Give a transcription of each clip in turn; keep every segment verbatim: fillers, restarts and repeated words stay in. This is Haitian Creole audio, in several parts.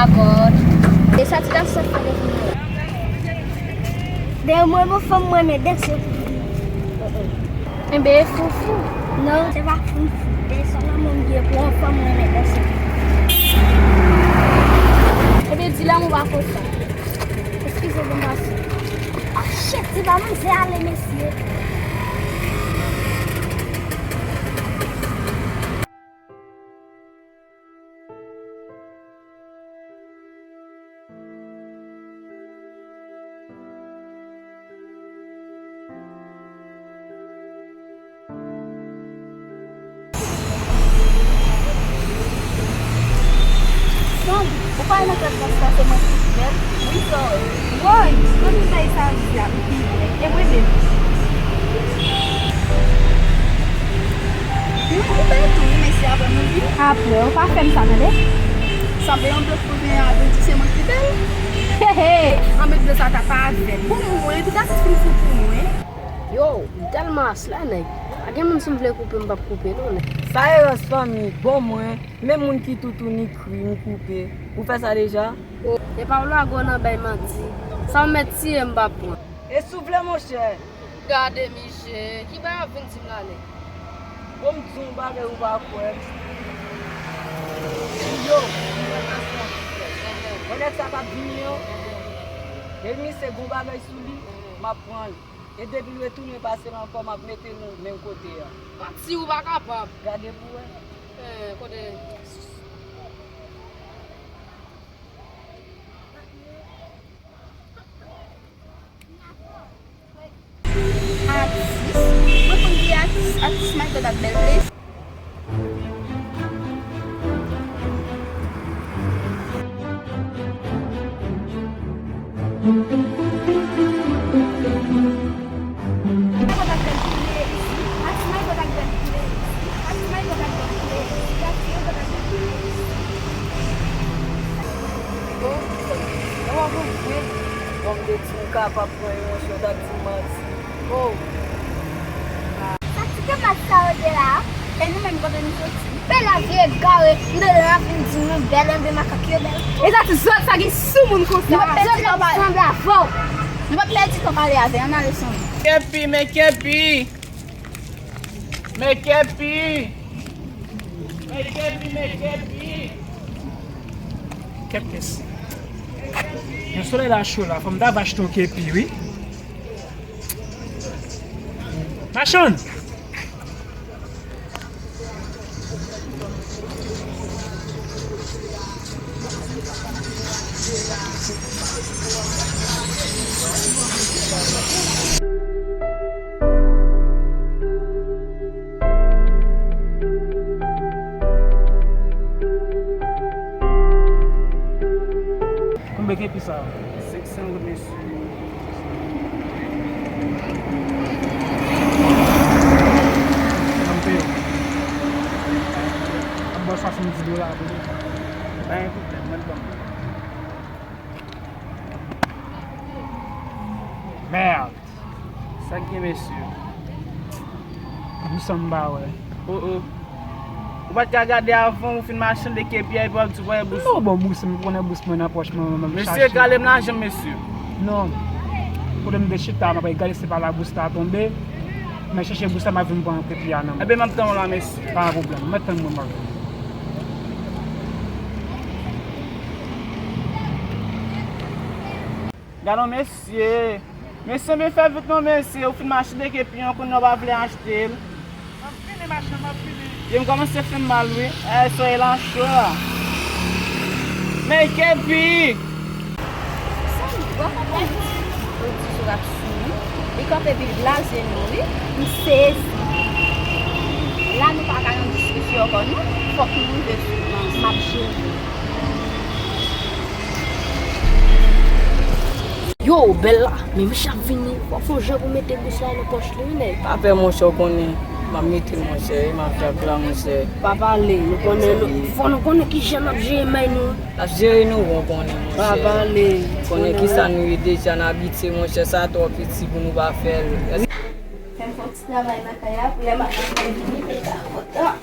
Dakò. E sa ti gason sa fè depi nou la? Dèyè mwen, bon, fanm mwen, men danse pou li. Enben, e foufou. Non, se pa foufou. E sa la mwen byen pou yon fanm mwen, men danse pou li. Enben, di lanmou pa konsa. Eskize, bon, pase. Ah, shit, ti pa manzè ale, mesye. Fanm, ou pa wè nan klas la se mwen ki pi bèl? Wi, sa w wè. Woy, kote bagay sa di a pi bèl? E mwen menm? Wi, ou bèl tou, wi, mesye, apre nou vini. Apre, ou pa fè m sa, tande? Sanble yon blòf pou vin a vin di se mwen ki bèl. He, he! Anmèt blòf sa ta pa avè m. Bon, mwen, epi ta sis fin fou pou mwen. Yo, m tèlman asla, nèg. Pa gen moun si m vle koupe, m p ap koupe, non, nèg. Sa e rans fanmi, bon mwen, menm moun ki toutouni kri, m koupe. Ou fè sa deja? O, e pa w lagò nan bay manti. Sa w mèt tiye m p ap pran. E si w vle, monchè. Gade, miche, ki bagay w ap vin di m la, nèg? Bon, m di w yon bagay ou pa kwè. Yo, m wè nan sa ki fèt. Wè nèg sa k ap vini an? Depi misye gon bagay sou li, m ap pran l. E depi l retounen pase l ankò, m ap mete l menm kote a. Manti, ou pa kapab. Gade pou wè. Eh, kote? Atis. Mwen konn ki atis, atis My God ak Bèl Blaze. My God ak Bèl Blaze. Atis My God ak Bèl Blaze. Atis My God ak Bèl Blaze. Atis My God ak Bèl Blaze. Oh, sa w ap vre? Bon, m te di m kapab pran yo, monchè, w t ap di m manti. Oh. Sa ti kamad sa yo te la, e nou menm kote nou soti? Bèl la vye egare, m tande l ap vin di nou bèl, enben makak yo bèl. E sa ti zòt sa gen sou moun konsa? Nou p ap pèdi tan pale. Sanble avè w. Nou p ap pèdi tan pale avè, ann ale sanble. Kepi, men kepi. Men kepi! Men kepi, men kepi! Kèt kès. Men solèy la cho la, fò m ta va achte yon kepi, wi. Machann! Konbyen kepi sa a? Senk san goud, mesye. Ban m peye w. Ap ba w swasanndis dola, tande. Pa gen pwoblèm, mwen ban m. Merde! Sa k gen, mesye? Bous an m pa wè. Oh, oh. Ou pa t ka gade avan ou fin machande kepi a epi w ap di w pa wè bous? Non, bon, bous, m konnen bous mwen nan pòch mwen, mwen, mwen. Mesye, kale m lajan m, mesye. Non. Kote m te chita, m ap gade si se pa la bous la tonbe. Mwen chèche bous la, m ap vin pran kepi a nan men. Enben, m ap tann w la, mesye. Pa gen pwoblèm. Mwen tann mwen, m ap vin. Gade yon mesye. Mesye, men fè vit non, mesye. Ou fin machande kepi an, kounye a w pa vle achte l. M ap vini, machann, m ap vini. Yo, m kòmanse fè m mal, wi. Eh, soyez là, cho la. Men kepi! Sa m bò konprann. Ou di sou rap sou nou. Li kanpe epi l blaze nou, wi. M sezi. La, nou pa ka nan diskisyon ankò, non. Fòk nou rive sou mwen. M ap jere. Yo, Bèl la, men misye ap vini. Fò w fè yon jan pou mete bous la nan pòch li, wi, nèg. Pa pè, monchè, w konnen. M ap mete l, monchè, e m ap fè ak la, monchè. Pa pale, nou konnen, nou, fò nou konnen kijan n ap jere may nou. N ap jere nou, w konnen, monchè. Pa pale. Konnen kisa nou ye deja, n abitye, monchè, sa twò piti pou nou pa fè l. Fè m fè yon ti travay nan kay la, pou lè madanm mwen vini, pou l ka kontan.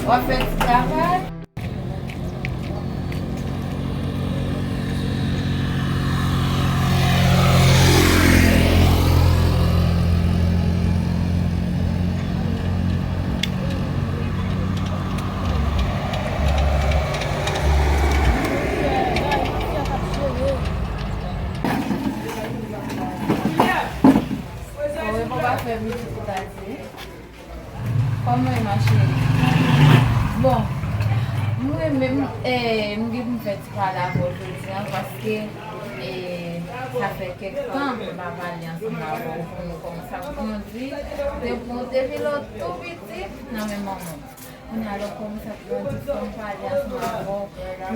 W ap fè ti travay? Kòman w ye, ma chérie? Bon, m renmen, m, eh, m gen pou m fè ti pale avè w jodi a, paske, eh, sa fè kèk tan m pa pale ansanm avè w, pou nou kòmanse ap grandi, depi, depi lè w tou piti nan men manman w. Kounye a lè w kòmanse ap grandi, fò m pale ansanm avè w pou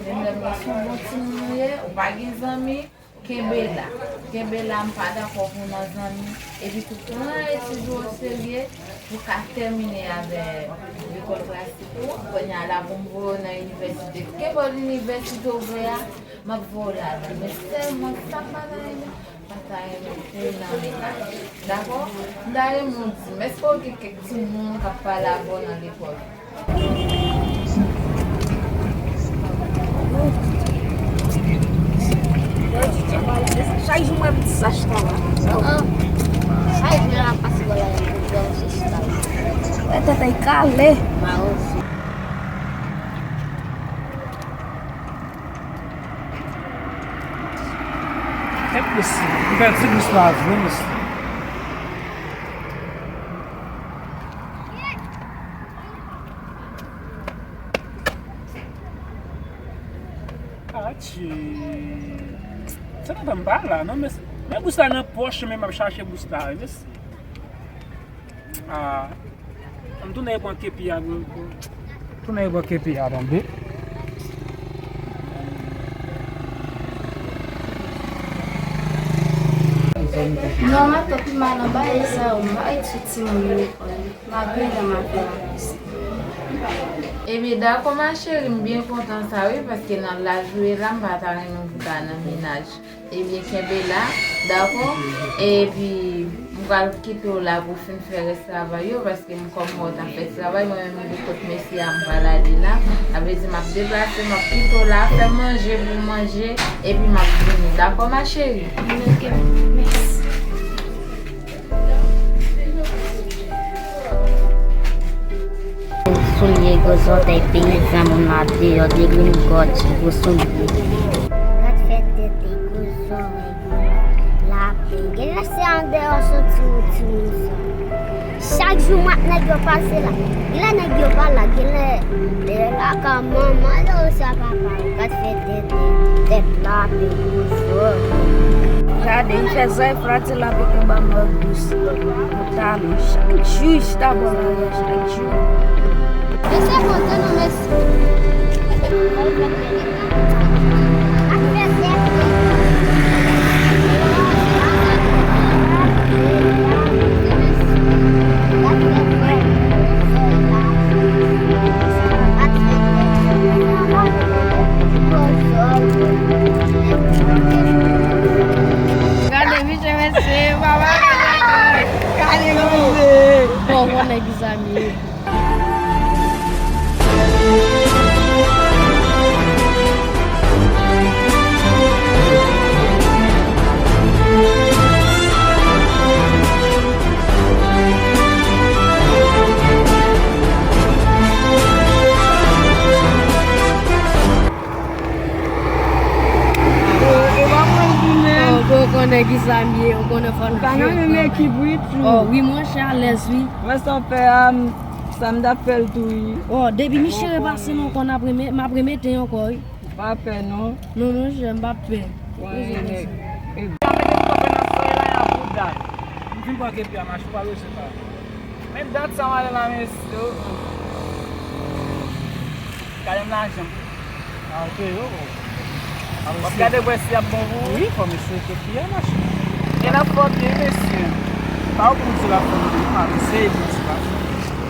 menm lè m wè se yon bon timoun ou ye, ou pa gen zanmi, kenbe la. Kenbe la, m pa dakò pou w nan zanmi. Epi tou pran etid ou oserye pou w ka tèmine avè lekòl klasik ou. Kounye a la pou m voye w nan inivèsite. Kenbe w inivèsite ouvè a, m ap voye w ladan. Men sèlman sa m pa ta renmen, m pa ta renmen pou w nan mennaj. Dakò? M ta renmen w di m, èske w gen kèk timoun k ap pale avè w nan lekòl? Chak jou mwen piti sa chita la. Chak jou la pase wè la, se chita la. Wè tèt ay kale. Mawon. Kèt mesye, m pèdi gous la vre mesye. Atchi. Se lontan m pa la non, men, men bous la nan pòch mwen, m ap chache bous la wi mesye. Ah, ann tounen pran kepi a, bro. Tounen pran kepi a, tande. Non, matant, m pa nan bagay sa yo, m pa ret sou timoun lekòl. M ap vin nan maten an. Ebyen, dakò, ma chérie, m byen kontan sa, wi, paske nan laj ou ye la, m pa ta renmen pou ta nan mennaj. Ebyen, kenbe la, dakò? Epi, m pral kite w la pou w fin fè rès travay yo, paske m, kòm mwen, w t ap fè travay, mwen menm, m gen kot mesye a, m pral ale la. Sa vle di, m ap deplase, m ap kite w la, fè manje pou w manje, epi m ap vini, dakò, ma chérie? Ok, mèsi. Soulye gwo zòtèy peyizan moun la deyò, degringòt, gwo soulye. Gad fè tèt, gwo zòrèy, gwo lapen. Genlè se andeyò soti yon timoun sa. Chak jou m ap nèg yo pase la. Genlè nèg yo pa la, genlè deyò lakay manman yo oswa papa yo. Gad fè tèt, tèt lapen, gwo zòrèy. Gade, li fè zòrèy flatye l avèk yon banmòg dous. Talon, chak jou, chita bò lari a, chak jou. Mesye, bon, tande non, mesye. Gade, mesye, mesye, papa, gade, gade, mesye. Bon, bon, nèg, mezanmi. Ou pa pran l pou nèg. Ou konnen kisa m ye, ou konnen fò n fè. Ou pa nan menm ekip wi tou. Oh, wi, monchè, alèz, wi. Wè sa w fè a, m, sa m t ap fè l tou, wi. Oh, depi misye repase m ankò, n ap reme-, m ap remete ankò, wi. Ou pa pè, non. Non, monchè, m p ap pè. Wè, nèg. M vin pran kepi a, mache, ou pa bezwen pa. Men dat sa m ale la, mesye. Gade m lajan. Ah, ok, yo. W ap gade wè si y ap bon pou ou. Wi, fò m eseye kepi a, mache. E l ap fò byen, mesye. Pa ou pou m di l ap fò byen, non, m ap eseye pou m di, mache.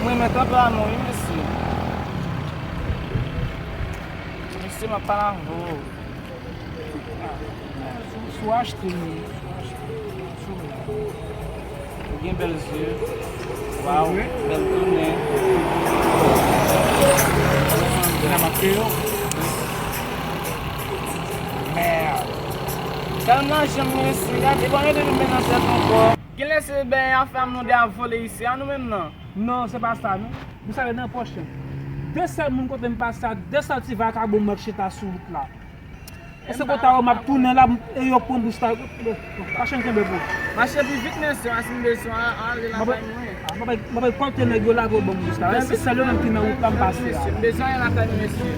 Mwen, men tanperaman, wi, mesye. Mesye, m ap pale avè w. Si w achte, si w achte, si w achte. Ou gen bèl zye. Waw, bèl tounen. Mèd. Tèlman janm mesye, gade, bon, yo te vin nan tèt ankò. Genlè se bèy a fè m nou de ap vole isi a nou menm nan. Non, se pa sa, non. Misye ale nan pòch. De sèl moun kote m pase a, de sèl ti vakabon m wè k chita sou wout la. E se kote a yo m ap tounen la, e yo pran bous la. Machann, kenbe pou. Mache pi vit, mesye, a si m bezwen, a, ale lakay mwen. M ap, m ap, m ap kòlte nèg yo lage yo ban m bous la. Se sèl yo menm ki nan wout la m pase a. Mesye, m bezwen ale lakay mwen, mesye.